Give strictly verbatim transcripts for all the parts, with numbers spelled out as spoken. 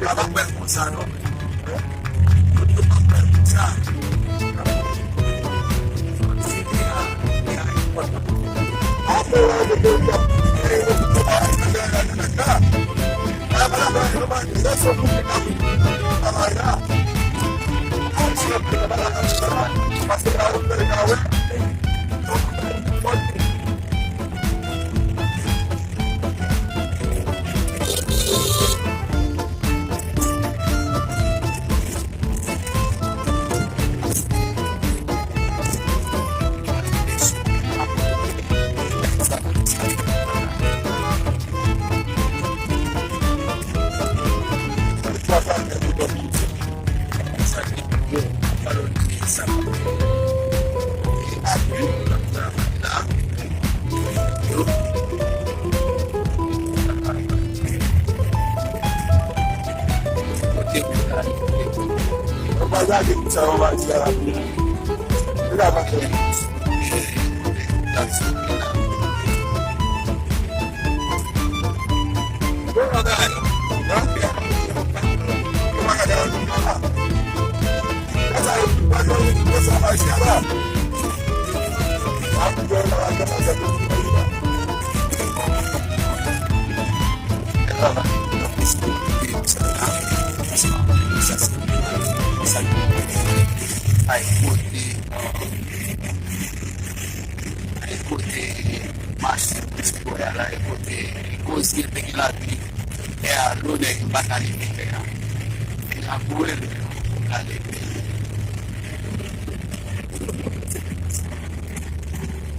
Aba bèl konsa non. Moun yo pa bèl konsa. Ay, kote, ay, kote mache plis pou wè a la, e kote koz gen te gen lavi, e a lonè ki pa ka leve tè a. Vin ap boure l, pou ka leve.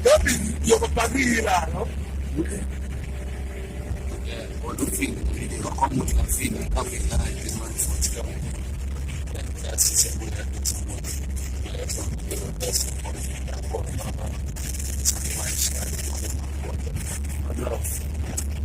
Depi yo pa griye la, non? Bon, nou fin, videyo kòm nou fin kanpe la, jis mande fò ti kanpe. Sa se sèl mwen ki di mwen. Mwen fè yon videyo pèsonèl, mwen dakò, mwen pa sa ki pa chita de mwen. Mwen love.